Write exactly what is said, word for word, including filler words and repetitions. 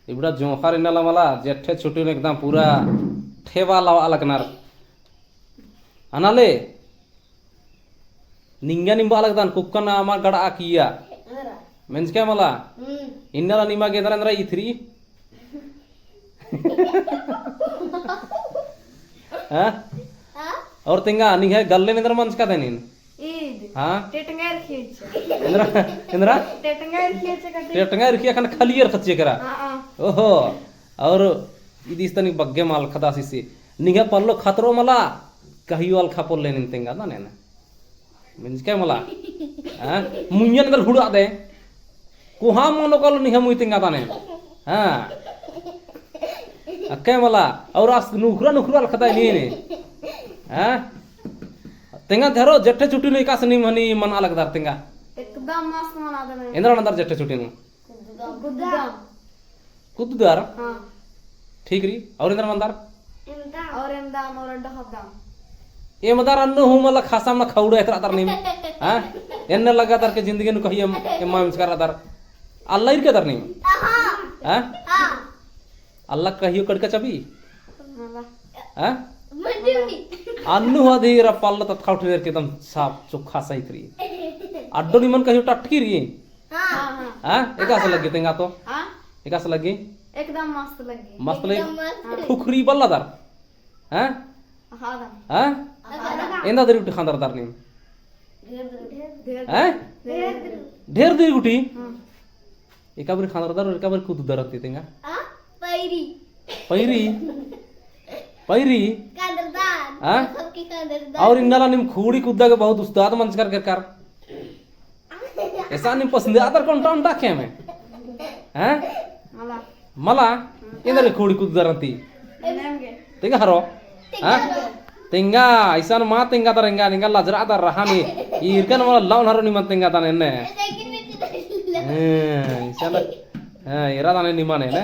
इबड़ा जोंख़र इन्नला मला, जेठे छुट्टी नू एकदम पूरा ठेवा लावा लगनर। अनाले, निंगा निम्बा लगदन, कुक्कन अमा गड़ा किया। मेंजका मला, हम्म। इन्नला निमा गे एन्दरा एन्दरा इथरी। हाँ? हाँ? और तेंगा, निंग्है गल्ले एन्दरा मंजका देनिन? ईद। हाँ? टेटंगा रखिए छे। एन्दरा, एन्दरा? टेटंगा रखिए छे कटे। टेटंगा रखिए खन खलियर खच्चे करा। हाँ, हाँ। ओहो। और इदिस तनी बग्गे मल खदासिसे। निंग्है पल्लो खतरो मला, कहियो अलखा पोल्ले नीन तेंगा दाने ना। मेंजका मला। हाँ? मुइयन दर हुड़ा दे। कोहा मनो कालो निंग्है मुई तेंगा दाने। हाँ। अक्के मला, और आस नुखरा नुखरा अलखा दे नीन। हाँ? तेंगा धरो, जेठे छुट्टी नू एकासे नीम हनी मना लगदर तेंगा। एकदम मस्त मना दे। एन्दरा नन्दर जेठे छुट्टी नू। कुद्दम। कुद्दर? हाँ। ठीक रई। और एन्दरा मन्दर? और एन्दरा और अड्डा खद्दम। एमदर अन्नु हूँ मला खासम ना खौड़ा एथरा दर नीम। हाँ? एन्ने लगा दर के जिंदगी नू कहियो एम-, एम्मा एमचकर दर। अल्ला इरका दर नीम। हाँ? हाँ। अल्ला कहियो कड़का चबी? मला। हाँ? अन्नु हदी रप्पा अल्ला तत्खा उठिरेर के एकदम साफ चोखा सही करी। अड्डो निमन कहियो टटकी रई। हाँ। हाँ? एकासे लग्गी तेंगा तो? हाँ। एकासे लग्गी? एकदम मस्त लग्गी। मस्त लग्गी? एकदम मस्त। हाँ। खुखरी बल्ला दर? हाँ? हाँ। हाँ? हाँ। एन्दा दरी गुटी खंदर दर नीम? ढेर दरी। हाँ? ढेर दरी। ढेर दरी गुटी? हाँ। एका बारी खंदर दर, एका बारी कुद्दर ती तेंगा? हाँ? पैरी। पैरी? पैरी? खंदर दर। हाँ? सबकी खंदर दर। और इन्नला नीम खुड़ी कुद्दा के बहुत उस्ताद मंजकर केरकर। एसा नीम पसंद आदर कोन टाउन टाखे में? हैं? मला। मला? एन्दर खुड़ी कुद्दर ती। एन्ने गे। तेंगा हरो? तेंगा हाँ? हरो। तेंगा, इसन मा तेंगा दर एंगा, निंगा लजरा दर रहा नी। इरकन मला लाउन हरो निमन तेंगा दन एन्ने। लेकिन मैं तो नहीं हाँ, इसन, हाँ, एरा दन निमन एन्ने।